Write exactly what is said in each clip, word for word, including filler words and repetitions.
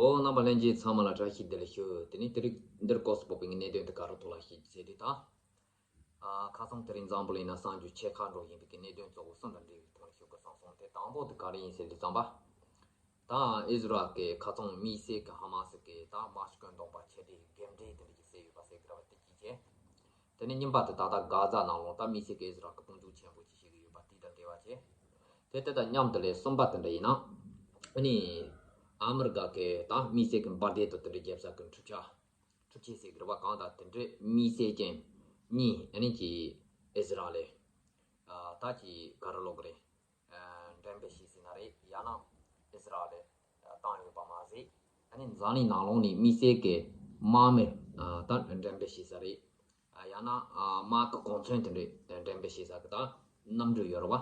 ཨོ། རྣམ་པ་ལྷན་རྒྱས་ཚང་མ་ལ་བཀྲ་ཤིས་བདེ་ལེགས་ཞུ། དེ་ནས་དེ་རིང་འདིར་སྐབས་སུ་བབས་པའི་གནད་དོན་དེ་ག་རེ་ཐོག་ལ་ཞིག་ཟེར་དུས་ད། ཨ། ཁ་སང་དེ་རིང་འཛམ་བུ་གླིང་ན་གསར་འགྱུར་ཆེ་ཁག་འགྲོ་བཞིན་པའི་གནད་དོན་གཙོ་བོ་གསུམ་དང་འབྲེལ་བའི་ཐོག་ནས་ཞུ་དགོས་བསམ་སོང་། དེ་དང་པོ་དེ་ག་རེ་ཡིན་ཟེར་དུས་ཙམ་པ། ད་ཨི་ཟི་རལ་གྱི་ཁ་ཚང་དམིགས་བསལ་གྱི་ཧ་མ་སི་གི་ད་དམག་སྤྱི་བཀོད་འདོམས་པ་ཆེ་གྲས་རྒན་གྲས་དེ་འདྲ་ཞིག་བསད་ཡོད་པ་ཟེར་གི་རེད་པ། དེ་གཅིག་བྱས། དེ་ནས་གཉིས་པ་དེ་ད་ལྟ་གྷ་ཛ་ནང་ལོགས་ད་དམིགས་བསལ་གྱི་ཨི་ཟི་རལ་གྱི་དཔུང་འཇུག་ཆེན་པོ་ཅིག་བྱེད་ཀྱི་ཡོད་པ་དེ་དང་འབྲེལ་བ་བྱས། དེ་དེ་དང་མཉམ་དུ་ལས་གསུམ་པ་དེ་འདྲ་ཡིན་ན། ཨ་ནི་ཨ་མི་རི་ཀ་གི་ད་དམིགས་བསལ་གྱི་འབར་མདེལ་དང་དེ་འདྲ་རྒྱབ་ས་གི་འཕྲུལ་ཆས། འཕྲུལ་ཆས་ཟེར་གི་རེད་པ། གང་ལྟར་དེ་འདྲའི་དམིགས་བསལ་ཅན་གཉིས་ཨ་ནི་ཀྱི་ཨི་ཟི་རལ་ལས། ཨ། ད་ཀྱི་ག་རེ་ལབ་དགོས་རེད། ཨ། འགྲེམས་སྤེལ་བྱས་ཟིན་ན་རེད། ཡང་ན་ཨི་ཟི་རལ་ལས་བཏང་ཡོད་པ་མ་ཟད། ཨ་ནི་འཛམ་གླིང་ནང་ལོགས་ནས་དམིགས་བསལ་གྱི་དམག་མི། ཨ། ད་འགྲེམས་སྤེལ་བྱས་ས་རེད། ཨ། ཡང་ན། ཨ། དམག་གི་གོ་མཚོན་དེ་འདྲས་འགྲེམས་སྤེལ་བྱས་ས་གི་ད་གནམ་གྲུ་ཡོད་རེད་པ།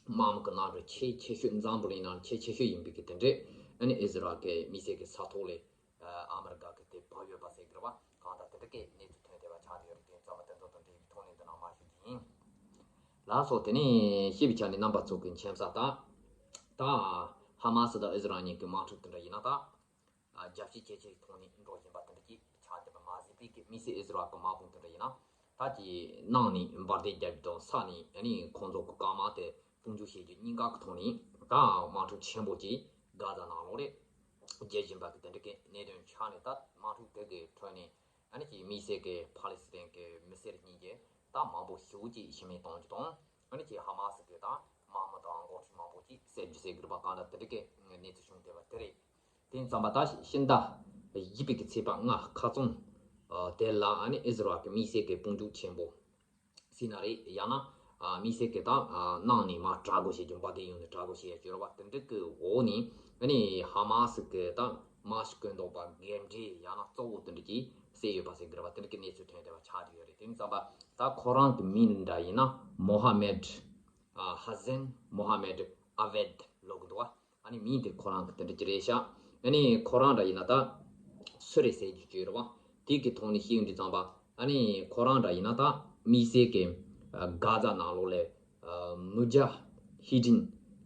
དམག་མི་གི་གནམ་གྲུ་ཆེས་ཆེ་ཤོས། འཛམ་བུ་གླིང་ནང་ཆེས་ཆེ་ཤོས་ཡིན་པའི་གི་དེ་འདྲས་ཨ་ནི་ཨི་ཟི་རལ་གྱི་དམིགས་བསལ་གྱི་ས་ཐོག་ལས། ཨ། ཨ་མི་རི་ཀ་གི་དེ་བབས་ཡོད་པ་ཟེར་གི་རེད་པ། གང་ལྟར་དེ་འདྲ་གི་གནས་ཚུལ་ཐོན་བསྡད་པ་ཆགས་བསྡད་ཡོད་རེད། དེ་ཚང་མ་དེ་ཚོ་དང་འབྲེལ་བའི་ཐོག་ནས་འདི་ནང་མར་ཞུ་རྒྱུ་ཡིན། ལགས་སོ། དེ་ནས་ཤེས་པའི་ཆ་ནས་རྣམ་པ་ཚོ་གི་མཁྱེན་ས་ད། ད་ཧ་མ་སི་དང་ཨི་ཟི་རལ་གཉིས་ཀྱི་དམག་འཁྲུག་དེ་འདྲ་ཡིན་ན་ད། ཨ། རྒྱལ་སྤྱི་ཆེ་ཆེའི་ཐོག་ནས་འགྲོ་བཞིན་པ་དེ་འདྲ་ཅིག་ཆགས་བསྡད་པ་མ་ཟད། པའི་གི་དམིགས་བསལ་ཨི་ཟི་རལ་གྱི་དམག་དཔུང་དེ་འདྲ་ཡིན་ན། ད་ཀྱི་ནང་ནས་འབར་མདེལ་རྒྱག་རྒྱུ་དང་ས་ནས་ཨ་ནི་ཁོང་ཚོ་གི་རྐང་དམག་དེ་དཔུང་འཇུག་བྱེད་རྒྱུ་གཉིས་ཀ་གི་ཐོག་ནས་ད་དམག་འཁྲུག་ཆེན་པོ་ཅིག་གྷ་ཛ་ནང་ལོགས་ལ་རྒྱག་བཞིན་པ་གི་དེ་འདྲ་གི་གནད་དོན་ཆགས་ནས། ད་དམག་འཁྲུག་དེ་གི་ཁྲོད་ནས་ཨ་ནི་ཀྱི་དམིགས་བསལ་གི་ཕ་ལེ་སི་ཐན་གི་མི་སེར་གཉིས་ཀྱི་ད་མང་པོ་ཞེ་པོ་ཅིག་ཤི་རྨས་བཏང་རྒྱུ་དང་། ཨ་ནི་ཀྱི་ཧ་མ་སི་གི་ད་དམག་མི་དང་འགོ་ཁྲིད་མང་པོ་ཅིག་བསད་རྒྱུ་ཟེར་གི་རེད་པ། གང་ལྟར་དེ་འདྲ་གི་གནས་ཚུལ་བྱུང་བསྡད་པ་དེ་རེད། དེ་ཙམ་པ་ད་ཕྱི་ཟླ་བཞི་པའི་གི་ཚེས་པ་ལྔ་ཁ་སང་། ཨ། དེ་ལ་ཨ་ནི་ཨི་ཟི་རལ་གྱི་དམིགས་བསལ་གྱི་དཔུང་འཇུག་ཆེན་པོ་ཟེར་ན་རེད། ཡང་ན། ཨ། དམིགས་བསལ་གྱི་ད། ཨ། ནང་ནས་མར་དྲག་རྒོལ་བྱེད་རྒྱུ། འབར་མདེལ་ཡོང་ནས་དྲག་རྒོལ་བྱེད་ཡ་ཅིག་ཡོད་རེད་པ། དེ་འདྲ་གི་འོག་ནས་ཨ་ནི་ཧ་མ་སི་གི་ད་དམག་སྤྱི་བཀོད་འདོམས་པ་རྒན་གྲས་ཡང་ན་གཙོ་བོ་དེ་འདྲ་ཅིག་བསད་ཡོད་པ་ཟེར་གི་རེད་པ། དེ་འདྲ་གི་གནས་ཚུལ་ཐོན་བསྡད་པ་ཆགས་བསྡད་ཡོད་རེད། དེ་ཙམ་པ་ད་ཁོ་རང་གི་མིང་འདྲ་ཡིན་ན་མོ་ཧ་མེད། ཨ། ཧ་ཟན་མོ་ཧ་མེད་ཨ་བེད་ལབ་གི་འདུག་པ། ཨ་ནི་མིང་དེ་ཁོ་རང་གི་དེ་འདྲ་ཅིག་རེད་ཤག་ཨ་ནི་ཁོ་རང་འདྲ་ཡིན་ན་ད་སུ་རེད་ཟེར་རྒྱུ་ཅིག་ཡོད་རེད་པ། དེ་གི་ཐོག་ནས་ཤེས་ཡོང་དུས་ཙམ་པ། ཨ་ནི་ཁོ་རང་འདྲ་ཡིན་ན་ད་དམིགས་བསལ་གྱི་ཨ་གྷ་ཛ་ནང་ལོགས་ལ་ཨ་མུ་ཇ་ཧི་ཌིན་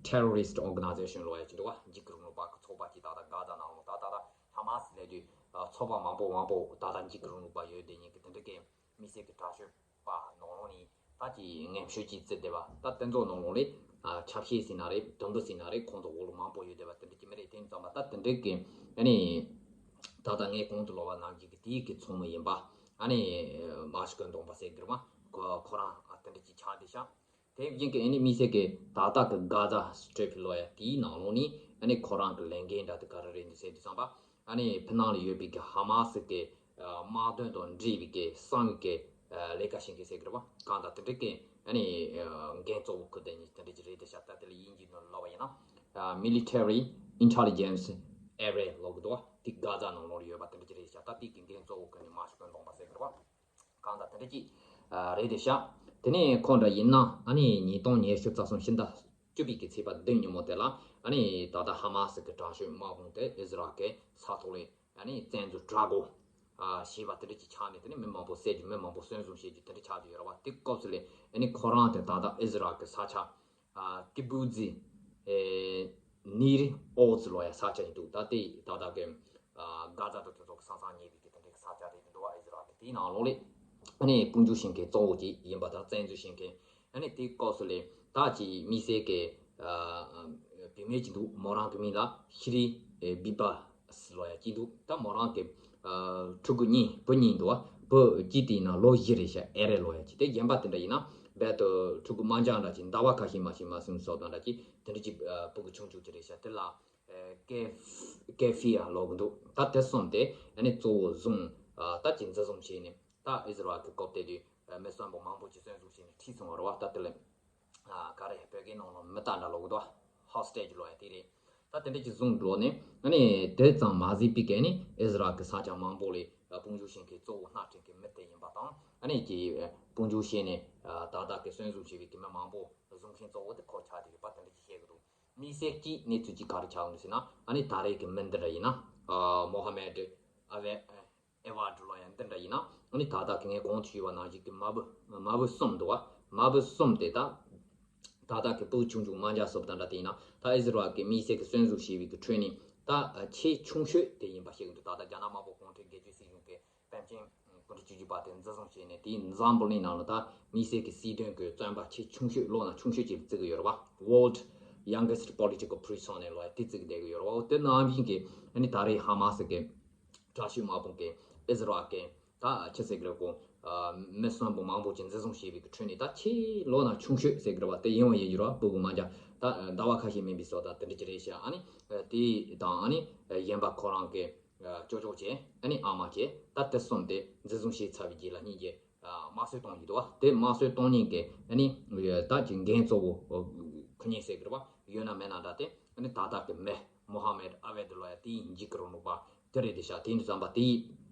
ཊེ་རོ་རི་སི་ཊི་ཨོར་ག་ནའི་ཛེ་ཤན་ལབ་ཡ་ཅིག་འདུག་པ། འཇིགས་སྐུལ་རིང་ལུགས་པ་གི་ཚོགས་པ་ཅིག་ད་ལྟ་གྷ་ཛ་ནང་ལོགས་ད་ད་ལྟ་ཧ་མ་སི་ལབ་དུས་ཨ་ཚོགས་པ་མང་པོ་མང་པོ་ད་ལྟ་འཇིགས་སྐུལ་རིང་ལུགས་པ་ཡོད་དེ་ཉིད་ཀྱི་དེ་འདྲ་གི་དམིགས་བསལ་གྱི་དྲག་ཤོས་པ་ནང་ལོགས་ནས་ད་ཀྱི་ངན་ཤོས་ཀྱིས་བརྩིས་བསྡད་པ། ད་དེ་ཚོ་ནང་ལོགས་ལ་ཨ་ཆ་ཤས་ཟེར་ན་རེད། དུམ་བུ་ཟེར་ན་རེད། ཁོང་ཚོ་འོག་ལ་མང་པོ་ཡོད་བསྡད་པ་དེ་འདྲ་ཅིག་མ་རེད། དེ་ཙམ་པ་ད་དེ་འདྲ་གི་ཨ་ནི་ད་ལྟ་ངས་གོང་དུ་ལབ་པ་ནང་བཞིན་གྱི་དེའི་གི་ཚོགས་མི་ཡིན་པ། ཨ་ནི་དམག་སྤྱི་བཀོད་འདོམས་པ་ཟེར་གི་རེད་པ། ཁོ་ཁོ་རང་ཨ་དེ་འདྲ་ཅིག་ཆགས་བསྡད་ཤག་དེ་བཞིན་གྱི་ཨ་ནི་དམིགས་བསལ་གྱི་ད་ལྟ་གི་གྷ་ཛ་སི་ཊི་རིབ་ལབ་ཡ་དེའི་ནང་ལོགས་ནས་ཨ་ནི་ཁོ་རང་གི་ལས་འགན་འདྲ་དེ་ག་རེ་རེད་འདུག་ཟེར་དུས་ཙམ་པ། ཨ་ནི་ཕྱི་ནང་ལ་ཡོད་པའི་གི་ཧ་མ་སི་གི་ཨ་དམག་དོན་དང་འབྲེལ་བའི་གི་གསང་བའི་གི་ཨ་ལས་ཀ་བྱེད་མཁན་ཟེར་གི་རེད་པ། གང་ལྟར་དེ་འདྲ་གི་ཨ་ནི་ཨ་འགན་གཙོ་བོ་ཁུར་དེ་ཉིད་དེ་འདྲ་ཅིག་རེད་དེ་ཤག་ད་དེ་ལ་དབྱིན་ཇིའི་ནང་ལ་ལབ་པ་ཡིན་ན་ཨ་Military Intelligence Area ལབ་གི་འདུག་པ། དེ་གྷ་ཛ་ནང་ལོགས་ལ་ཡོད་པ་དེ་འདྲ་ཅིག་རེད་ཤག་ད་དེ་གི་འགན་གཙོ་བོ་ཁུར་ནས་དམག་སྤྱི་བཀོད་འདོམས་པ་ཟེར་གི་རེད་པ། གང་ལྟར་དེ་འདྲ་ཅིག་ཨ་རེད་དེ་ཤག་དེ་ནས་ཁོང་འདྲ་ཡིན་ན་ཨ་ནི་ཉིས་སྟོང་ཉི་ཤུ་རྩ་གསུམ་ཕྱི་ཟླ་བཅུ་པའི་གི་ཚེས་པ་བདུན་ཉིན་མོ་དེ་ལ་ཨ་ནི་ད་ལྟ་ཧ་མ་སི་གི་དྲག་ཤོས་དམག་དཔུང་དེ་ཨི་ཟི་རལ་གི་ས་ཐོག་ལ་ཨ་ནི་བཙན་འཛུལ་དྲག་རྒོལ་ཨ་བྱས་པ་དེ་འདྲ་ཅིག་ཆགས་ནས། དེ་ནས་མི་མང་པོ་བསད་རྒྱུ། མི་མང་པོ་གསོན་བཟུང་བྱེད་རྒྱུ་དེ་འདྲ་ཆགས་བསྡད་ཡོད་རེད་པ། དེ་སྐབས་སུ་ལ་ཨ་ནི་ཁོ་རང་དེ་ད་ལྟ་ཨི་ཟི་རལ་གི་ས་ཆ་ཨ་ཀི་བུ་ཛི་ཨེ་ནིར་ཨོ་ཛི་ལབ་ཡ་ས་ཆ་ཡིན་འདུག་ད་དེ་ད་ལྟ་གི་ཨ་གྷ་ཛ་དང་དེ་ཚོ་གི་ས་མཚམས་ཉེ་བའི་གི་དེ་འདྲའི་གི་ས་ཆ་རེད་འདུག་པ། ཨི་ཟི་རལ་གི་དེའི་ནང་ལོགས་ལ་ཨ་ནི་དཔུང་འཇུག་བྱེད་མཁན་གཙོ་བོ་ཅིག་ཡིན་པ་དང་། བཙན་འཛུལ་བྱེད་མཁན། ཨ་ནི་དེའི་སྐབས་སུ་ལ་ད་ཅིག་དམིགས་བསལ་གྱི་ཨ་བུད་མེད་ཅིག་འདུག་མོ་རང་གི་མིང་ལ་ཤི་རི་ཨེ་བི་བ་སི་ལབ་ཡ་ཅིག་འདུག་ད་མོ་རང་གི་ཨ་ཕྲུ་གུ་གཉིས། བུ་གཉིས་འདུག་པ། བུ་གཅིག་དེ་ཡིན་ན་ལོ་བཞི་རེད་ཤག་ཨེ་རེད་ལབ་ཡ་ཅིག་དེ་གཞན་པ་དེ་འདྲ་ཡིན་ན་རྦད་དེ་ཕྲུ་གུ་དམར་འབྱར་འདྲ་ཅིག་ཟླ་བ་ཁ་ཤས་མ་ཞིག་མ་སོན་སོགས་དང་འདྲ་ཅིག་དེ་འདྲ་ཅིག་ཨ་ཕྲུ་གུ་ཆུང་ཆུང་ཅིག་རེད་ཤག་དེ་ལ་ཨེ་ཀེ་ཀེ་ཧྥི་ཡ་ལབ་གི་འདུག་ད་དེ་གསུམ་དེ་ཨ་ནི་གཙོ་བོ་བཟུང་། ཨ་ད་ཅིག་འཛིན་བཟུང་བྱས་ནས་ད་ཨི་ཟི་རལ་གི་སྐབས་དེ་དུས་ཨ་མི་གསོན་པོ་མང་པོ་ཅིག་གསོན་བཟུང་བྱས་ནས་ཁྲིད་སོང་བ་རེད་པ། ད་དེ་ལ་ཨ་ག་རེ་བོད་སྐད་ནང་ལ་མི་རྟ་འདྲ་ལབ་གི་འདུག་ཧོ་སི་ཊེཇ་ལབ་ཡ་དེ་རེད། ད་དེ་འདྲ་ཅིག་བཟུང་འགྲོ་ནས་ཨ་ནི་དེ་ཙམ་མ་ཟད་པའི་གི་ཨ་ནི་ཨི་ཟི་རལ་གི་ས་ཆ་མང་པོ་ལ་ཨ་དཔུང་འཇུག་བྱེད་མཁན་གཙོ་བོ་སྣ་ཁྲིད་མཁན་མི་དེ་ཡིན་པ་དང་། ཨ་ནི་ཀྱི་ཨ་དཔུང་འཇུག་བྱས་ནས་ཨ་ད་ལྟ་གི་གསོན་བཟུང་བྱས་པའི་གི་མི་མང་པོ་བཟུང་མཁན་གཙོ་བོ་དེ་ཁོ་ཆགས་བསྡད་ཡོད་པ་དེ་འདྲ་ཅིག་བཤད་གི་འདུག་དམིགས་བསལ་གྱི་གནས་ཚུལ་གཅིག་ག་རེ་ཆགས་འདུག་ཟེར་ན། ཨ་ནི་ད་རེས་ཀྱི་མི་འདི་འདྲ་ཡིན་ན་ཨ་མོ་ཧ་མེད་ཨ་བེ་ཨེ་ཝར་ཌི་ལབ་ཡ་འདི་འདྲ་ཡིན་ན། ཨ་ནི་ད་ལྟ་གི་ངས་གོང་དུ་ཞུས་པ་ནང་བཞིན་གྱི་མ་བུ་མ་བུ་གསུམ་འདུག་པ། མ་བུ་གསུམ་དེ་ད་ད་ལྟ་གི་ཕྲུ་གུ་ཆུང་ཆུང་དམར་འབྱར་སོགས་དང་འདྲ་དེ་ཡིན་ན། ད་ཨི་ཟི་རལ་གྱི་དམིགས་བསལ་གྱི་གསོན་བཟུང་བྱས་པའི་གི་ཁྲོད་ནས་ ད་ཆེས་ཆུང་ཤོས་དེ་ཡིན་པ་ཤེས་ཀྱི་འདུག་ད་ལྟ་རྒྱ་ནག་དམར་པོ་གུང་ཁྲན་སྒེར་གཅོད་སྲིད་གཞུང་གི་པཎ་ཆེན་སྐུ་ཕྲེང་བཅུ་གཅིག་པ་དེ་འཛིན་བཟུང་བྱས་ནས། དེའི་འཛམ་བུ་གླིང་ནང་ལ་ད་དམིགས་བསལ་གྱི་སྲིད་དོན་གྱི་བཙོན་པ་ཆེས་ཆུང་ཤོས། ལོ་ན་ཆུང་ཤོས་ཅིག་བརྩི་གི་ཡོད་རེད་བ། World Youngest Political Prisoner ལབ་ཡ་དེ་བརྩི་གི་བསྡད་གི་ཡོད་རེད་བ། འོ་དེ་ནང་བཞིན་གྱི་ཨ་ནི་ད་རེས་ཧ་མ་སི་གི་དྲག་ཤོས་དམག་དཔུང་གིས་ཨི་ཟི་རལ་གྱི་ད་ཆི་ཟེར་གི་རེད་གོ། མི་གསོན་པོ་མང་པོ་ཅིག་འཛིན་བཟུང་བྱས་པའི་གི་ཁྲོད་ནས་ད་ཆེས་ལོ་ན་ཆུང་ཤོས་ཟེར་གི་རེད་བ། དེ་ཡིན་བ་ཡིན་རྒྱུ་རེད་བ། སྤུ་གུ་མ་འཇག་ད་ཟླ་བ་ཁ་ཤས་མིན་པའི་བཟོ་ད་དེ་འདྲ་ཅིག་རེད་ཤག་ཨ་ནི་དེ་དང་ཨ་ནི་གཞན་པ་ཁོ་རང་གི་ཅོ་ཅོ་བྱས། ཨ་ནི་ཨ་མ་བྱས། ད་དེ་གསུམ་དེ་འཛིན་བཟུང་བྱས་ཚར་བའི་རྗེས་ལ་སྙིང་རྗེ་དམར་གསོད་གཏོང་གི་འདུག་བ། དེ་དམར་གསོད་གཏོང་མཁན་གྱི་ཨ་ནི་ད་ཀྱི་འགན་གཙོ་བོ་ཁོ་གཉིས་ཟེར་གི་རེད་བ། ཡོད་ན་མེད་ན་འདྲ་སྟེ། ཨ་ནི་ད་ལྟ་གི་མི་མོ་ཧ་མེད་ཨ་བེད་ལོ་ཡ་དེའི་འཇིགས་སྐུལ་རོགས་པ་དེ་རེད་དེ་ཤག་དེ་ཡིན་དུས་ཙམ་པ་དེའི་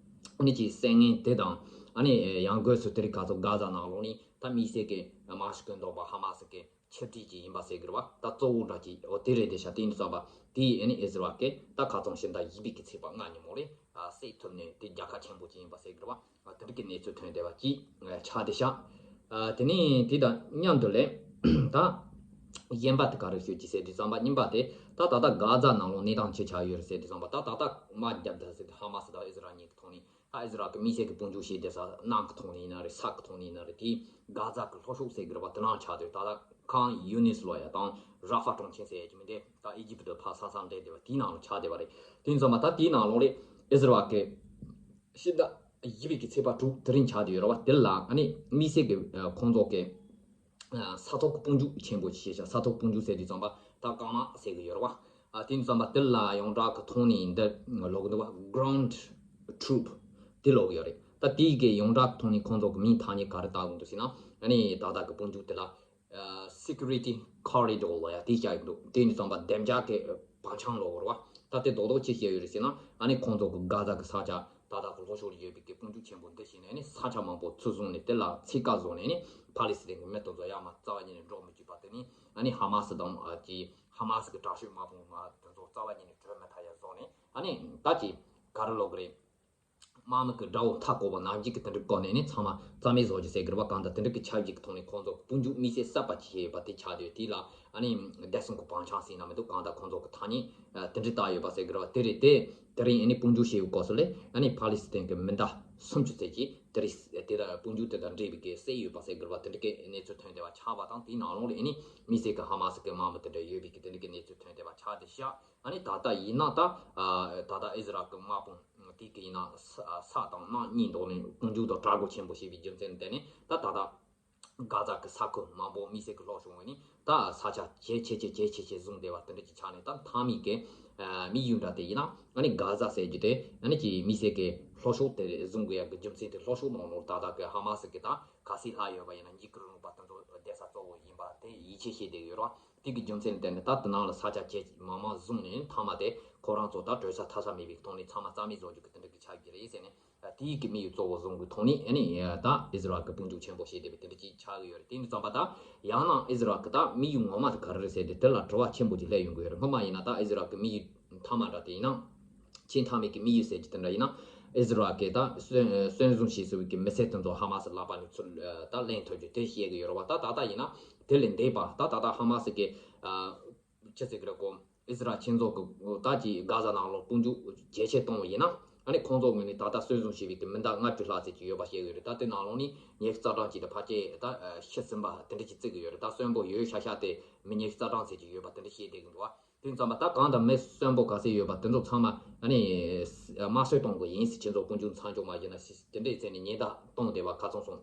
ཨ་ནི་ཀྱི་བསད་མཁན་དེ་དང་། ཨ་ནི་ཡང་སྒོས་སུ་དེ་རིང་ཁ་སང་གྷ་ཛ་ནང་ལོགས་ནས་ད་དམིགས་བསལ་གྱི་དམར་ཤོག་གི་མདོག་པ་ཧ་མ་སི་གི་ཆིབས་བསྒྱུར་ཅིག་ཡིན་པ་ཟེར་གི་རེད་བ། ད་གཙོ་བོ་འདྲ་ཅིག་འོ་དེ་རེད་དེ་ཤག་དེ་ཡིན་དུས་ཙམ་པ་དེའི་ཨ་ནི་ཨི་ཟི་རལ་གྱི་ད་ཁ་ཚང་ཤིང་རྟ་བཞི་པའི་གི་ཚེས་པ་ལྔ་ཉིན་མོ་རེད། བསད་ཐུབ་ནས་དེ་རྒྱལ་ཁ་ཆེན་པོ་ཅིག་ཡིན་པ་ཟེར་གི་རེད་བ། དེ་འདྲ་གི་གནས་ཚུལ་ཐོན་བསྡད་པ་ཅིག་ཆགས་བསྡད་ཤག་དེ་ནས་དེ་དང་མཉམ་དུ་ལས་ད་གཞན་པ་དེ་ག་རེ་ཤོད་ཀྱི་ཟེར་དུས་ཙམ་པ། གཉིས་པ་དེ་ད་ད་ལྟ་གྷ་ཛ་ནང་ལོགས་གནས་སྟངས་ཅི་ཆགས་ཡོད་རེད་ཟེར་དུས་ཙམ་པ། ད་ད་ལྟ་དམག་བརྒྱབ་ད་ཟེར་དུས་ཧ་མ་སི་དང་ཨི་ཟི་རལ་གཉིས་ཀྱི་ཐོག་ནས། ད་ཨི་ཟི་རལ་གྱི་དམིགས་བསལ་གྱི་དཔུང་འཇུག་བྱས་བསྡད་ས་ནང་གི་ཐོག་ནས་ཡིན་ན་རེད། ས་གི་ཐོག་ནས་ཡིན་ན་རེད། དེ་གྷ་ཛ་གི་ལྷོ་ཕྱོགས་ཟེར་གི་རེད་བ། དེ་ནང་ཆགས་བསྡད། ད་ལྟ་ཁཱན་ཡུ་ནིས་ལོ་ཡ་དང་ར་ཧྥ་གྲོང་ཁྱེར་ཟེར་ཡ་གི་མི་དེ་ད་ཨི་ཇིབ་དུ་ཕར་ས་མཚམས་འབྲེལ་བསྡད་པ་དེའི་ནང་ལ་ཆགས་བསྡད་པ་རེད། དེ་ཡིན་ཙམ་པ་ད་དེའི་ནང་ལོགས་ལས་ཨི་ཟི་རལ་གྱི་ཕྱི་ཟླ་བཞི་པའི་གི་ཚེས་པ་དྲུག་དེ་རིང་ཆགས་བསྡད་ཡོད་རེད་བ། དེ་ལ་ཨ་ནི་དམིགས་བསལ་གྱི་ཁོང་ཚོ་གི་ས་ཐོག་གི་དཔུང་འཇུག་ཆེན་པོ་ཞིག་བྱས་ཤག་ས་ཐོག་དཔུང་འཇུག་ཟེར་དུས་ཙམ་པ་ད་རྐང་དམག་ཟེར་གི་ཡོད་རེད་བ། ཨ་དེ་ཡིན་ཙམ་པ་དེ་ལ་ཡོངས་གྲགས་ཀྱི་ཐོག་ནས་འདི་ལོག་གི་འདུག་བ། Ground Troop དེ་ལོག་གི་ཡོད་རེད། ད་དེའི་གི་ཡོངས་གྲགས་ཐོག་ནས་ཁོང་ཚོ་གི་མིང་ཐ་སྙད་ག་རེ་བཏགས་ཡོང་འདུག་ཟེར་ན། ཨ་ནི་ད་ལྟ་གི་དཔུང་འཇུག་དེ་ལ་Security Corridor ལ་ཡ་དེ་བྱ་ཡི་འདུག་དེ་ནི་ཙམ་པ་བདེ་འཇགས་ཀྱི་བང་ཆེན་ལོག་རེད་བ། ད་དེ་རྡོག་རྡོག་ཅི་བཤད་ཡོད་རེད་ཟེར་ན། ཨ་ནི་ཁོང་ཚོ་གི་གྷ་ཛ་གི་ས་ཆ་ད་ལྟ་གི་ལྷོ་ཕྱོགས་ལ་ཡོད་པའི་གི་དཔུང་འཇུག་ཆེན་པོ་འདི་བྱས་ནས། ཨ་ནི་ས་ཆ་མང་པོ་ཚུར་བཟུང་ནས་དེ་ལ་འཚོལ་ཁ་བཟོ་ནས། ཨ་ནི་ཕ་ལི་སི་ཐན་གི་མི་དེ་ཚོ་ཡར་མར་རྩ་བ་ཉིད་ནས་འགྲོ་མི་བཅུག་པ། དེ་ནི་ཨ་ནི་ཧ་མ་སི་དང་ཨ་ཀྱི་ཧ་མ་སི་གི་དྲག་ཤོས་དམག་དཔུང་དེ་ཚོ་རྩ་བ་ཉིད་ནས་བྲོས་མི་ཐུབ་ཡ་བཟོ་ནས། ཨ་ནི་ད་ཀྱི་ག་རེ་ལོག་གི་རེད། དམག་མི་གི་དགྲ་བོ་མཐའ་བསྐོར་བ་ནང་བཞིན་གི་དེ་འདྲ་བསྐོར་ནས་ནི་ཚང་མ་རྩ་མེད་བཟོ་རྒྱུ་ཟེར་གི་རེད་བ། གང་ལྟར་དེ་འདྲ་གི་ཆབས་ཅིག་གི་ཐོག་ནས་ཁོང་ཚོ་གི་དཔུང་འཇུག་དམིགས་བསལ་གསར་པ་ཅིག་བྱས་ཡོད་པ་དེ་ཆགས་བསྡད་ཡོད། དེ་ལ་ཨ་ནི་བདེ་སྲུང་གི་བང་ཆེན་ཟེར་ན་མི་འདུག་གང་ལྟར་ཁོང་ཚོ་གི་ཐ་སྙད་དེ་འདྲ་བཏགས་ཡོད་པ་ཟེར་གི་རེད་བ། དེ་རེད་དེ། དེ་རིང་ཨ་ནི་དཔུང་འཇུག་བྱས་ཡོད་སྐབས་སུ་ལས་ཨ་ནི་ཕ་ལི་སི་ཐན་གི་མི་ཟླ་སུམ་ཅུ་ཙམ་ཅིག་དེ་རིང་དེ་དང་དཔུང་འཇུག་དེ་དང་འབྲེལ་བའི་གི་བསད་ཡོད་པ་ཟེར་གི་རེད་བ། དེ་འདྲ་གི་གནས་ཚུལ་ཐོན་བསྡད་པ་ཆགས་པ་དང་། དེའི་ནང་ལོགས་ལ་ཨ་ནི་དམིགས་བསལ་གི་ཧ་མ་སི་གི་དམག་མི་དེ་འདྲ་ཡོད་པའི་གི་དེ་འདྲ་གི་གནས་ཚུལ་ཐོན་བསྡད་པ་ཆགས་བསྡད་ཤག་ཨ་ནི་ད་ལྟ་ཡིན་ན་ད་ཨ་ད་ལྟ་ཨི་ཟི་རལ་གི་དམག་དཔུང་དེ་གི་ཡིན་ན་ས་ས་དང་གནམ་གཉིས་འདོགས་ནས་དཔུང་འཇུག་དང་དྲག་རྒོལ་ཆེན་པོ་བྱས་པའི་རྒྱུ་མཚན་ལ་བརྟེན་ནས། ད་ད་ལྟ་གྷ་ཛ་གི་ས་ཁུལ་མང་པོ་དམིགས་བསལ་གི་ལྷོ་ཕྱོགས་ངོས་ནས་ད་ས་ཆ་ཇེ་ཆེ་ཇེ་ཆེ་ཇེ་ཆེ་ཇེ་ཆེ་བཟུང་བསྡད་པ་དེ་འདྲ་ཅིག་ཆགས་ནས། ད་མཐའ་མའི་གི་ཨ་དམིགས་ཡུལ་འདྲ་དེ་ཡིན་ན། ཨ་ནི་གྷ་ཛ་ཟེར་རྒྱུ་དེ་ཨ་ནི་ཀྱི་དམིགས་བསལ་གི་ལྷོ་ཕྱོགས་དེ་བཟུང་དགོས་ཡ་གི་རྒྱུ་མཚན་དེ། ལྷོ་ཕྱོགས་ནང་ལོགས་ད་ལྟ་གི་ཧ་མ་སི་གི་ད་ག་ཚོད་ལྷག་ཡོད་པ་ཡིན་ན་འཇིགས་སྐུལ་རིང་ལུགས་པ་དེ་ཚོ་བསྡད་ས་གཙོ་བོ་ཡིན་པ་དེ་ཡིད་ཆེས་བྱེད་བསྡད་ཡོད་རེད་བ། དེ་གི་རྒྱུ་མཚན་ལ་བརྟེན་ནས་ད་དེ་ནང་ལ་ས་ཆ་ཇེ་མང་མང་བཟུང་ནས། མཐའ་མ་དེ་ཁོ་རང་ཚོ་ད་བྲོས་ས་ཐར་ས་མེད་པའི་ཐོག་ནས་ཚང་མ་རྩ་མེད་བཟོ་རྒྱུ་གི་དེ་འདྲ་གི་ཆགས་ཀྱི་རེད་ཟེར་ནས། དེའི་གི་དམིགས་ཡུལ་གཙོ་བོ་བཟུང་གི་ཐོག་ནས་ཨ་ནི་ད་ཨི་ཟི་རལ་གི་དཔུང་འཇུག་ཆེན་པོ་བྱས་བསྡད་པའི་དེ་འདྲ་ཅིག་ཆགས་ཀྱི་ཡོད་རེད། དེ་ནི་ཙམ་པ་ད་ཡང་ན་ཨི་ཟི་རལ་གི་ད་དམིགས་ཡུལ་ངོ་མ་དེ་ག་རེ་རེད་ཟེར་ཏེ་དེ་ལ་དྲི་བ་ཆེན་པོ་ཅིག་སླེབས་ཡོང་གི་ཡོད་རེད། སྔོན་མ་ཡིན་ན་ད་ཨི་ཟི་རལ་གི་དམིགས་ཡུལ་མཐའ་མ་འདྲ་དེ་ཡིན་ན། ཆེས་མཐའ་མའི་གི་དམིགས་ཡུལ་ཟེར་གྱི་དེ་འདྲ་ཡིན་ན། ཨི་ཟི་རལ་གི་ད་གསོན་གསོན་བཟུང་བྱས་ཟིན་པའི་གི་མི་སེར་དེ་ཚོ་ཧ་མ་སི་ལག་པ་ནས་ཚུར་ད་ལེན་ཐུབ་རྒྱུ་དེ་བཤད་གི་ཡོད་རེད་བ། ད་ད་ལྟ་ཡིན་ན་དེ་ལས་འདས་པ། ད་ད་ལྟ་ཧ་མ་སི་གི་ཨ་ཆི་ཟེར་གི་རེད་གོ། ཨི་ཟི་རལ་ཁྱེད་ཚོ་གི་ད་ཀྱི་གྷ་ཛ་ནང་ལོགས་དཔུང་འཇུག་ཇེ་ཆེ་གཏོང་བ་ཡིན་ན། ཨ་ནི་ཁོང་ཚོ་ངོས་ནས་ད་ལྟ་གསོན་བཟུང་བྱས་པའི་གི་མི་ཟླ་ལྔ་བཅུ་ལྷག་ཙམ་ཅིག་ཡོད་པ་བཤད་གི་ཡོད་རེད། ད་དེ་ནང་ལོགས་ནས་ཉི་ཤུ་རྩ་གྲངས་ཅིག་དང་ཕལ་ཆེར་ད་ཤི་ཟིན་པ་དེ་འདྲ་ཅིག་བརྩི་གི་ཡོད་རེད། ད་གསོན་པོ་ཡོད་ཤག་ཤག་དེ་མི་ཉི་ཤུ་རྩ་གྲངས་ཙམ་ཅིག་ཡོད་པ་དེ་འདྲ་བཤད་བསྡད་གི་འདུག་བ། དེ་ཙམ་པ་ད་གང་དང་མི་གསོན་པོ་ག་ཚད་ཡོད་པ་དེ་ཚོ་ཚང་མ་ཨ་ནི་དམར་གསོད་གཏོང་དགོས་ཡིན་ཟེར། ཁྱེད་ཚོ་དཔུང་འཇུག་མཚམས་འཇོག་མ་བྱས་ན་ཟེར། དེ་འདྲའི་ཚད་ནས་ཉེན་བརྡ་གཏོང་བསྡད་པ་ཁ་ཚང་སོང་།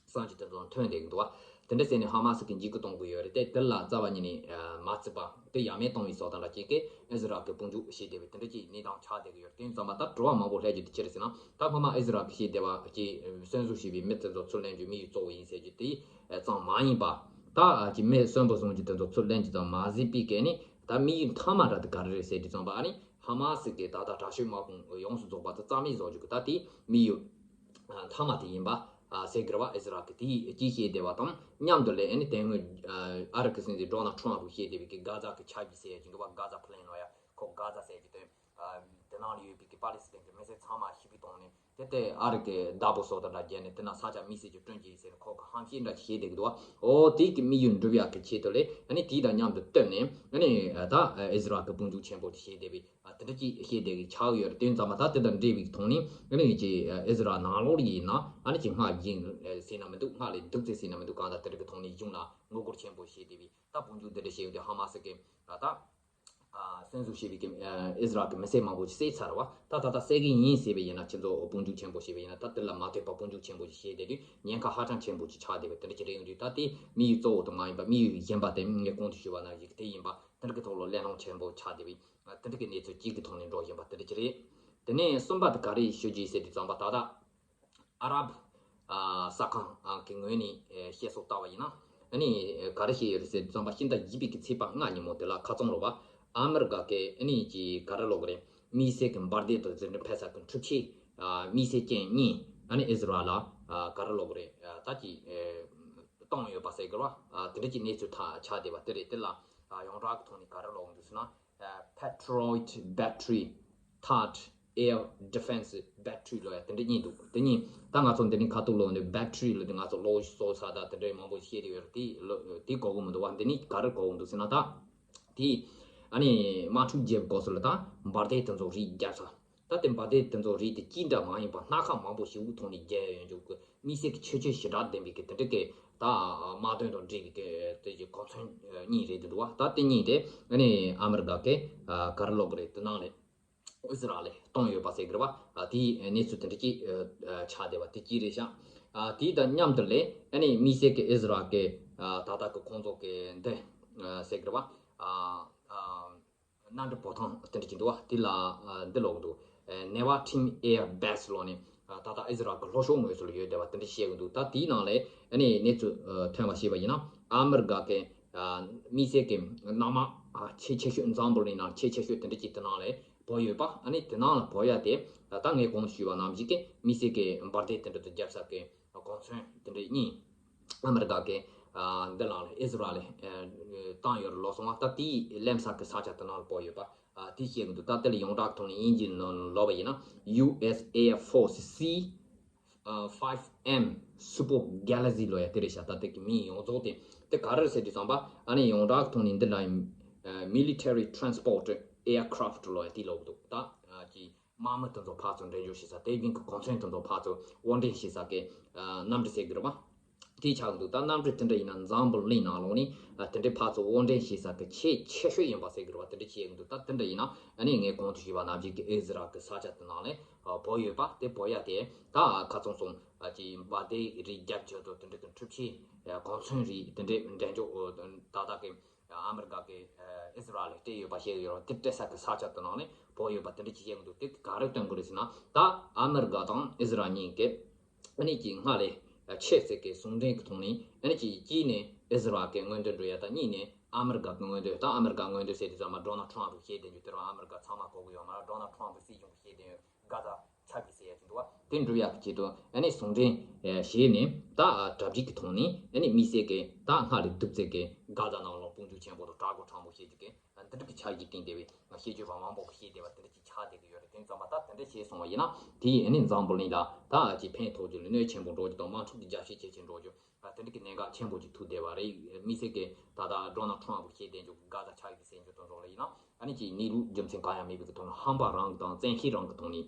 གསར་འགྱུར་དེ་ཚོ་ཐོན་བསྡད་ཀྱི་འདུག་བ། དེ་འདྲ་བྱས་ནས་ཧ་མ་སི་གི་འཇིགས་སྐུལ་གཏོང་གི་ཡོད་རེད་དེ། དེ་ལ་རྩ་བ་ཉིད་ནས་མ་བརྩིས་པ་དེ་ཡ་མེད་གཏོང་བའི་བཟོ་སྟངས་འདྲ་ཅིག་གིས་ཨི་ཟི་རལ་གྱི་དཔུང་འཇུག་བྱས་བསྡད་པའི་དེ་འདྲ་ཅིག་གནས་སྟངས་ཆགས་བསྡད་ཀྱི་ཡོད་རེད། དེ་ཙམ་པ་ད་དྲི་བ་མང་པོ་སླེབས་རྒྱུ་དེ་ཅི་རེད་ཟེར་ན། ད་སྔོན་མ་ཨི་ཟི་རལ་གྱིས་བྱས་བསྡད་པ་གྱི་གསོན་བཟུང་བྱས་པའི་མི་དེ་ཚོ་ཚུར་ལེན་རྒྱུ་དམིགས་ཡུལ་གཙོ་བོ་ཡིན་ཟེར་རྒྱུ་དེ་ཙམ་མ་ཡིན་པ། ད་ཀྱི་མི་གསོན་པོ་བཟུང་རྒྱུ་དེ་ཚོ་ཚུར་ལེན་རྒྱུ་ཙམ་མ་ཟད་པའི་གི་ནི་ད་དམིགས་ཡུལ་མཐའ་མ་འདྲ་དེ་ག་རེ་རེད་ཟེར་དུས་ཙམ་པ། ཨ་ནི་ཧ་མ་སི་གི་ད་ལྟ་དྲག་ཤོས་དམག་དཔུང་ཡོངས་སུ་རྫོགས་པ་དེ་རྩ་མེད་བཟོ་རྒྱུ་གི་ད་དེ་དམིགས་ཡུལ་མཐའ་མ་དེ་ཡིན་པ་ཟེར་གི་རེད་བ། ཨི་ཟི་རལ་གི་དེ་ཅིག་བཤད་བསྡད་པ་དང་མཉམ་དུ་ལས། ཨ་ནི་དེ་སྔོན་ཨ་རི་གི་སྲིད་འཛིན་ཌོ་ནལ་ཊམ་པས་བཤད་བསྡད་པའི་གི་གྷ་ཛ་གི་ཆ་གཞི་ཟེར་ཡ་ཅིག་འདུག་བ། གྷ་ཛ་པི་ལན་ལབ་ཡ། ཁོ་གྷ་ཛ་ཟེར་གྱི་དོན། དེ་ནང་ལ་ཡོད་པའི་གི་པ་ལི་སི་ཐན་གྱི་མི་སེར་ཚང་མ་ཤི་བའི་ཐོག་ནས་དེ་ལྟའི་ཨ་རི་གི་བདག་པོ་བཟོ་དང་འདྲ་བརྒྱབ་ནས་དེ་ན་ས་ཆ་དམིགས་བསལ་གྱི་བསྐྲུན་གྱི་ཡིན་ཟེར་ནས་ཁོ་གི་ཧམ་བཤད་འདྲ་ཞིག་བྱས་བསྡད་ཀྱི་འདུག་བ། འོ་དེའི་གི་དམིགས་ཡུལ་འགྲུབ་ཡག་གི་ཆེད་དུ་ལས་ཨ་ནི་དེ་དང་མཉམ་དུ་བསྟུན་ནས་ཨ་ནི་ད་ཨི་ཟི་རལ་གི་དཔུང་འཇུག་ཆེན་པོ་དེ་བྱས་བསྡད་པའི་དེ་འདྲ་ཅིག་བཤད་བསྡད་ཀྱི་ཆགས་ཡོད་རེད། དེ་ཙམ་པ་ད་དེ་དང་འབྲེལ་བའི་ཐོག་ནས་ཨ་ནི་ཅིག་ཨི་ཟི་རལ་ནང་ལོགས་ཡིན་ན་ཨ་ནི་ཅིག་སྔར་བཞིན་ཟེར་ན་མི་འདུག་སྔར་ལས་སྡུག་ཙེ་ཟེར་ན་མི་འདུག་གང་ལྟར་དེ་འདྲ་གི་ཐོག་ནས་གཞུང་ལ་ངོ་རྒོལ་ཆེན་པོ་བྱས་བསྡད་པའི་ད་དཔུང་འཇུག་འདི་འདྲ་བྱས་ཡོད་དེ་ཧ་མ་སི་གི་ད། གསོན་བཙུགས་བྱས་པའི་གི་ཨི་ཟི་རལ་གི་མི་སེར་མང་པོ་ཞིག་བསད་ཚར་བ། ད་ད་ལྟ་བསད་གི་ཡིན་ཟེར་བ་ཡིན་ན་ཁྱེད་ཚོ་དཔུང་འཇུག་ཆེན་པོ་བྱས་པ་ཡིན་ན་ད་དེ་ལ་མ་ལྟོས་པ་དཔུང་འཇུག་ཆེན་པོ་ཞིག་བྱས་བསྡད་དུས་ཉེན་ཁ་ཧ་ཅང་ཆེན་པོ་ཞིག་ཆགས་བསྡད་པ་དེ་འདྲ་ཅིག་རེད་ཡོང་དུས། ད་དེ་དམིགས་ཡུལ་གཙོ་བོ་དུ་མ་ཡིན་པ་དམིགས་ཡུལ་གཞན་པ་དེ་ངས་གོང་དུ་ཞུས་པ་ནང་བཞིན་དེ་ཡིན་པ་དེ་འདྲ་གི་ཐོག་ལ་གླེང་སློང་ཆེན་པོ་ཆགས་བསྡད་པའི་དེ་འདྲ་གི་གནས་ཚུལ་གཅིག་གི་ཐོག་ནས་འགྲོ་བཞིན་པ་དེ་འདྲ་ཅིག་རེད། དེ་ནས་གསུམ་པ་དེ་ག་རེ་ཞུ་རྒྱུ་ཡིན་ཟེར་དུས་ཙམ་པ་ད་ལྟ། ཨ་རབ་ཨ་ས་ཁང་ཨ་གི་ངོས་ནས་ཨེ་བཤད་སྲོལ་ལྟ་བ་ཡིན་ན། ཨ་ནི་ག་རེ་བཤད་ཡོད་རེད་ཟེར་དུས་ཙམ་པ་ཕྱི་ཟླ་བཞི་པའི་གི་ཚེས་པ་ལྔ་ཉིན་མོ་དེ་ལ་ཁ་རྩང་རུ་བ་ཨ་མི་རི་ཀ་གི་ཨ་ནི་ཀྱི་ག་རེ་ལབ་དགོས་རེད། དམིགས་བསལ་གྱི་འབར་མདེལ་དང་དེ་འདྲ་ཕེབས་ས་གི་འཕྲུལ་ཆས་ཨ་དམིགས་བསལ་ཅན་གཉིས་ཨ་ནི་ཨི་ཟི་རལ་ལ་ཨ་ག་རེ་ལབ་དགོས་རེད། ཨ་ད་ཀྱི་ཨེ་བཏང་ཡོད་པ་ཟེར་དགོས་རེད་བ། ཨ་དེ་འདྲ་ཀྱི་གནས་ཚུལ་ཐག་ཆགས་བསྡད་པ་དེ་རེད། དེ་ལ་ཨ་ཡོངས་གྲགས་ཀྱི་ཐོག་ནས་ག་རེ་ལབ་འདུག་ཟེར་ན། Patriot Battery, ཐཱཌ་Air Defense Battery ལོ་ཡ་དེ་འདྲ་གཉིས་འདུག་དེ་གཉིས་ད་ང་ཚོ་འདི་ནས་ཁ་ཐུག་ལོ་འདི་battery ལོ་འདི་ང་ཚོ་གློག་བཟོ་ས་དང་དེ་འདྲའི་མང་པོ་བཤད་དེ་ཡོད་རེད། དེ་ལོ་དེ་གོ་གི་མི་འདུག་བ། འདི་ནི་ག་རེ་གོ་གི་འདུག་ཟེར་ན་ད་དེ་ཨ་ནི་དམག་འཁྲུག་རྒྱབ་དགོས་སུ་ལ་ད་འབར་མདེལ་དེ་ཚོ་རིགས་རྒྱབ་ས། ད་དེ་འབར་མདེལ་དེ་ཚོ་རིགས་དེ་གཅིག་འདྲ་མ་ཡིན་པ་སྣ་ཁ་མང་པོ་ཞིག་ཐོག་ནས་རྒྱལ་ཡོད་འཇུག་གི་དམིགས་བསལ་གྱི་ཁྱད་ཆོས་ཞེ་དྲག་ལྡན་པའི་གི་དེ་འདྲ་གི་ད་དམག་དོན་དང་འབྲེལ་བའི་གི་དེ་གི་གོ་མཚོན་གཉིས་རེད་འདུག་བ། ད་དེ་གཉིས་དེ་ཨ་ནི་ཨ་མི་རི་ཀ་གི་ག་རེ་ལབ་གི་རེད། དེ་ནང་ལས་ཨི་ཟི་རལ་ལ་གཏོང་ཡོད་པ་ཟེར་གི་རེད་བ། དེའི་གནས་ཚུལ་དེ་འདྲ་ཅིག་ཆགས་བསྡད་པ་དེ་གཅིག་རེད་ཤག་དེའི་དང་མཉམ་དུ་ལས་ཨ་ནི་དམིགས་བསལ་གི་ཨི་ཟི་རལ་གི་ད་ལྟ་གི་ཁོང་ཚོ་གི་འདི་ཟེར་གི་རེད་བ། གནམ་གྲུ་བོ་ཐང་དེ་འདྲ་ཅིག་འདུག་བ། དེ་ལ་འདི་ལབ་གི་འདུག Nevatim Air Base ལབ་ནས་ད་ལྟ་ཨི་ཟི་རལ་གྱི་ལྷོ་ཕྱོགས་ངོས་སུ་ལ་ཡོད་བསྡད་པ་དེ་འདྲ་བཤད་གི་འདུག་ད་དེའི་ནང་ལས་ཨ་ནི་གནས་ཚུལ་ཐོན་པ་ཞིག་པ་ཡིན་ན་ཨ་མི་རི་ཀ་གི་དམིགས་བསལ་གྱི་གནམ་དམག་ཆེས་ཆེ་ཤོས་འཛམ་བུ་གླིང་ནང་ཆེས་ཆེ་ཤོས་དེ་འདྲ་ཅིག་དེ་ནང་ལས་བབས་ཡོད་པ། ཨ་ནི་དེ་ནང་ལ་བབས་ཡ་དེ་ད་ལྟ་ངས་གོང་དུ་ཞུས་པ་ནང་བཞིན་གྱི་དམིགས་བསལ་གྱི་འབར་མདེལ་དེ་འདྲ་དུ་རྒྱབ་ས་གི་གོ་མཚོན་དེ་འདྲ་གཉིས་ཨ་མི་རི་ཀ་གི་འདི་ལ་ཨི་ཟི་རལ་ལ་བཏང་ཡོད་རེད་ལབ་སོང་བ། ད་དེའི་གླེམ་ས་གི་ས་ཆ་དེ་ནང་ལ་བབས་ཡོད་པ། དེ་བཤད་གི་འདུག་ད་དེ་ལ་ཡོངས་གྲགས་ཐོག་ནས་དབྱིན་ཇིའི་ནང་ལབ་པ་ཡིན་ན་ཡུ་ཨེས་ཨེར་ཕོར་སི་སི་ཕའིབ་ཨེམ་Super Galaxy ལབ་ཡ་དེ་རེད་ཤག་ད་དེ་གི་མིང་ཡོངས་རྫོགས་དེ་དེ་ག་རེ་རེད་ཟེར་དུས་ཙམ་པ་ཨ་ནི་ཡོངས་གྲགས་ཐོག་ནས་འདི་ལ་Military Transport Aircraft ལབ་ཡ་དེ་ལབ་གི་འདུག་ད་ཀྱི་དམག་མི་དེ་ཚོ་ཕར་ཚུར་འགྲེམས་འཇོག་བྱེད་ས། དེ་བཞིན་གྱི་གོ་མཚོན་དེ་ཚོ་ཕར་ཚུར་དབོར་འདྲེན་བྱེད་ས་གི་གནམ་གྲུ་ཟེར་གི་རེད་བ། དེ་ཆགས་གི་འདུག་ད་གནམ་གྲུ་དེ་འདྲ་ཡིན་ན་འཛམ་བུ་གླིང་ནང་ལོགས་ནས་དེ་འདྲའི་ཕར་ཚུར་དབོར་འདྲེན་བྱེད་ས་གི་ཆེས་ཆེ་ཤོས་ཡིན་པ་ཟེར་གི་རེད་བ། དེ་འདྲ་བྱེད་གི་འདུག་ད་དེ་འདྲ་ཡིན་ན་ཨ་ནི་ངས་གོང་དུ་ཞུས་པ་ནང་བཞིན་གྱི་ཨི་ཟི་རལ་གི་ས་ཆ་དེ་ནང་ལ་བབས་ཡོད་པ། དེ་བབས་ཡ་དེ་ད་ཁ་ཚང་སོང་ཀྱི་འབར་མདེལ་རིགས་རྒྱབ་ཆེད་དུ་དེ་འདྲ་གི་འཕྲུལ་ཆས་གོ་མཚོན་རིགས་དེ་འདྲའི་འགྲེམས་འཇོག་ད་ལྟ་གི་ཨ་མི་རི་ཀ་གི་ཨི་ཟི་རལ་ལ་སྤྲད་ཡོད་པ་བཤད་ཡོད་རུང་དེ་སྤྲད་ས་གི་ས་ཆ་དེ་ནང་ནས་བབས་ཡོད་པ་དེ་འདྲ་ཅིག་བཤད་གི་འདུག་དེ་ག་རེ་སྟོན་གི་རེད་ཟེར་ན་ད་ཨ་མི་རི་ཀ་དང་ཨི་ཟི་རལ་གཉིས་ཀྱི་ཨ་ནི་ཀྱི་སྔ་ལས་ཆེས་ཟེར་གི་ཟུང་འབྲེལ་གི་ཐོག་ནས་ཨ་ནི་ཀྱི་གཅིག་ནས་ཨི་ཟི་རལ་གི་མངོན་འདོད་འགྲུབ་ཡ་དང་གཉིས་ནས་ཨ་མི་རི་ཀ་གི་མངོན་འདོད། ད་ཨ་མི་རི་ཀ་མངོན་འདོད་ཟེར་དུས་ཙམ་པ་ཌོ་ནལ་ཊམ་པ་བཤད་དེ་འཇུ་དེ་རུ་ཨ་མི་རི་ཀ་ཚང་མ་གོ་གི་ཡོད་མ་རེད། ཌོ་ནལ་ཊམ་པ་སྲིད་གཞུང་གི་བཤད་དེ་ཡོད། གྷ་ཛ་ཆགས་ཀྱི་ཟེར་ཡ་ཅིག་འདུག་བ། དེ་འགྲུབ་ཡག་གི་ཆེད་དུ་ཨ་ནི་ཟུང་འབྲེལ་བྱས་ནས་ད་གྲ་སྒྲིག་གི་ཐོག་ནས་ཨ་ནི་དམིགས་བསལ་གྱི་ད་སྔར་ལས་སྡུག་ཙེ་གི་གྷ་ཛ་ནང་ལོགས་དཔུང་འཇུག་ཆེན་པོ་དང་དྲག་པོ་དྲག་པོ་བྱེད་རྒྱུ་གི་འདི་འདྲ་གི་ཆ་རྒྱུས་བཏིང་བསྡད་པའི་བཤད་རྒྱུ་རང་མང་པོ་གི་བཤད་བསྡད་པ་དེ་འདྲ་ཅིག་ཆགས་བསྡད་ཀྱི་ཡོད་རེད། དེ་ཙམ་པ་ད་དེ་འདྲ་བྱས་སོང་བ་ཡིན་ན་དེ་ཡིས་ཨ་ནི་འཛམ་བུ་གླིང་ལ་ད་ཅིག་ཕན་ཐོགས་རྒྱུ་ལ་གནོད་ཆེན་པོ་འགྲོ་རྒྱུ་དང་དམག་འཁྲུག་གི་རྒྱབ་བཤད་བྱེད་ཀྱི་འགྲོ་རྒྱུ། ཨ་དེ་འདྲ་གི་གནད་འགག་ཆེན་པོ་ཅིག་ཐུག་བསྡད་པ་རེད། དམིགས་བསལ་གྱི་ད་ལྟ་ཌོ་ནལ་ཊམ་པ་བཤད་བསྡད་རྒྱུ་གྷ་ཛ་ཆགས་ཀྱི་ཟེར་རྒྱུ་དེ་ཚོ་ལ་ཡིན་ན་ཨ་ནི་ཅིག་གནས་ལུགས་རྒྱུ་མཚན་གང་ཡང་མེད་པའི་གི་ཐོག་ནས་ཧམ་པ་རང་གི་དང་བཙན་ཤེད་རང་གི་ཐོག་ནས་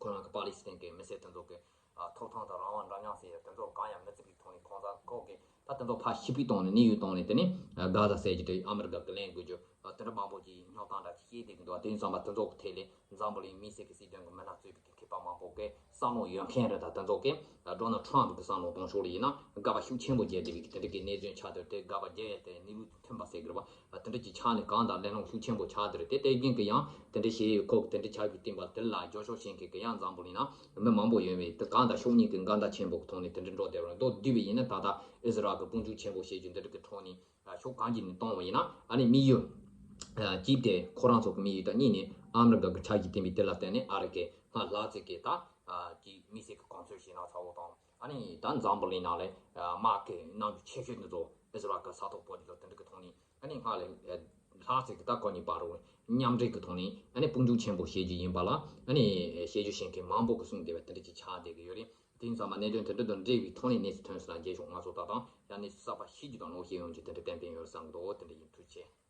ཁོ་རང་གི་པ་ལི་སི་ཐན་གི་མི་སེར་དེ་ཚོ་གི་ཨ་ཐོབ་ཐང་དང་རང་དབང་འདྲ་མཉམ་ཟེར་ཡ་དེ་ཚོ་གང་ཡང་མི་བརྩི་བའི་ཐོག་ནས་ཁོང་ཚོ་ཁོ་གི་ད་དེ་ཚོ་ཕར་ཤི་བའི་ཐོག་ནས་གནས་ཡུལ་ཐོག་ནས་དེ་ནི་གྷ་ཛ་ཟེར་གྱི་དེ་ཨ་མི་རི་ཀ་གི་ལེན་དགོས་རྒྱུ་དེ་འདྲ་མང་པོ་ཅིག་རྙོག་དྲ་འདྲ་ཅིག་སྐྱེས་བསྡད་ཀྱི་འདུག་དེ་ཙམ་པ་དེ་ཚོ་གི་ཐད་ལས་འཛམ་བུ་གླིང་དམིགས་བསལ་གྱི་སྲིད་དོན་གྱི་མི་སྣ་གཙོས་པའི་གི་མཁས་པ་མང་པོ་གིས་བསམ་བློ་ཡོད་མཁན་རེད། ད་དེ་ཚོ་གིས་ཌོ་ནལ་ཊམ་པ་གི་བསམ་བློ་གཏོང་ཕྱོགས་ལ་ཡིན་ན་དགག་པ་ཤུགས་ཆེན་པོ་བརྒྱབ་བསྡད་པའི་གི་དེ་འདྲ་གི་གནས་ཚུལ་ཆགས་བསྡད་དེ་དགག་པ་བརྒྱབ་ཡ་དེ་གནས་ལུགས་མཐུན་པ་ཟེར་གི་རེད་བ། དེ་འདྲ་ཅིག་ཆགས་ནས་གང་ལྟར་གླེང་སློང་ཤུགས་ཆེན་པོ་ཆགས་བསྡད་རེད། དེ་དེ་རྒྱུན་གྱི་ཡང་དེ་འདྲ་བྱས་ཡོད་ཁོ་གི་དེ་འདྲ་ཆགས་ཀྱི་བསྟན་པ་དེ་ལ་རྒྱབ་སྐྱོར་བྱེད་མཁན་གྱི་ཡང་འཛམ་བུ་གླིང་ན་མི་མང་པོ་ཡོད་པས་དེ་གང་ལྟར་ཕྱོགས་གཉིས་ཀྱི་འགལ་ཟླ་ཆེན་པོ་གི་ཐོག་ནས་དེ་འདྲ་འགྲོ་བསྡད་རེད། མདོར་བསྡུས་པ་ཡིན་ན་ད་ལྟ་ཨི་ཟི་རལ་གྱི་དཔུང་འཇུག་ཆེན་པོ་བྱེད་རྒྱུ་འདི་འདྲ་གི་ཐོག་ནས་ཕྱོགས་གང་ཅིག་ནས་གཏོང་བ་ཡིན་ན་ཨ་ནི་དམིགས་ཡུལ་གཅིག་དེ་ཁོ་རང་ཚོ་གི་དམིགས་ཡུལ་དང་གཉིས་ནས་ཨ་མི་རི་ཀ་གི་ཆ་གཞི་བསྟན་པའི་དེ་ལ་བརྟེན་ནས་ཨ་རི་གི་སྔར་ལྷག་ཙམ་གྱི་ད་ཀྱི་དམིགས་བསལ་གྱི་གོ་མཚོན་ཞིག་གནང་ཚར་བ་དང་ཨ་ནི་ད་འཛམ་བུ་གླིང་ནང་ལ་དམག་གི་གནང་རྒྱུ་ཆེ་ཤོས་འདི་ཚོ་ཨི་ཟི་རལ་གི་ས་ཐོག་བོད་འདི་ཚོ་དེ་འདྲ་གི་ཐོག་ནས་ཨ་ནི་སྔར་ལས་ ཁ་ཚིག་གི་ད་ཁོ་གཉིས་བར་རུ་མཉམ་འབྲེལ་གྱི་ཐོག་ནས་ཨ་ནི་དཔུང་འཇུག་ཆེན་པོ་བྱེད་རྒྱུ་ཡིན་པ་ལ་ཨ་ནི་བཤད་རྒྱུ་བཤད་མཁན་མང་པོ་གིས་གསུངས་བསྡད་པ་དེ་འདྲ་ཅིག་ཆགས་བསྡད་ཀྱི་ཡོད་རེད། དེ་ཡིན་ཙང་མ་གནད་དོན་དེ་འདྲ་དང་འབྲེལ་བའི་ཐོག་ནས་གནས་ཚུལ་ཐོན་སོང་ན་རྗེས་ཕྱོགས་ང་ཚོ་ད་དང་ཡང་གནས་ཚུལ་གསར་པ་ཤེས་རྒྱུ་དང་ལོག་ཤེས་ཡོང་རྒྱུ་དེ་འདྲ་ཏན་ཏན་ཡོད་བསམ་གྱི་འདུག་དེ་འདྲ་ཡིན། ཐུགས་རྗེ་ཆེ།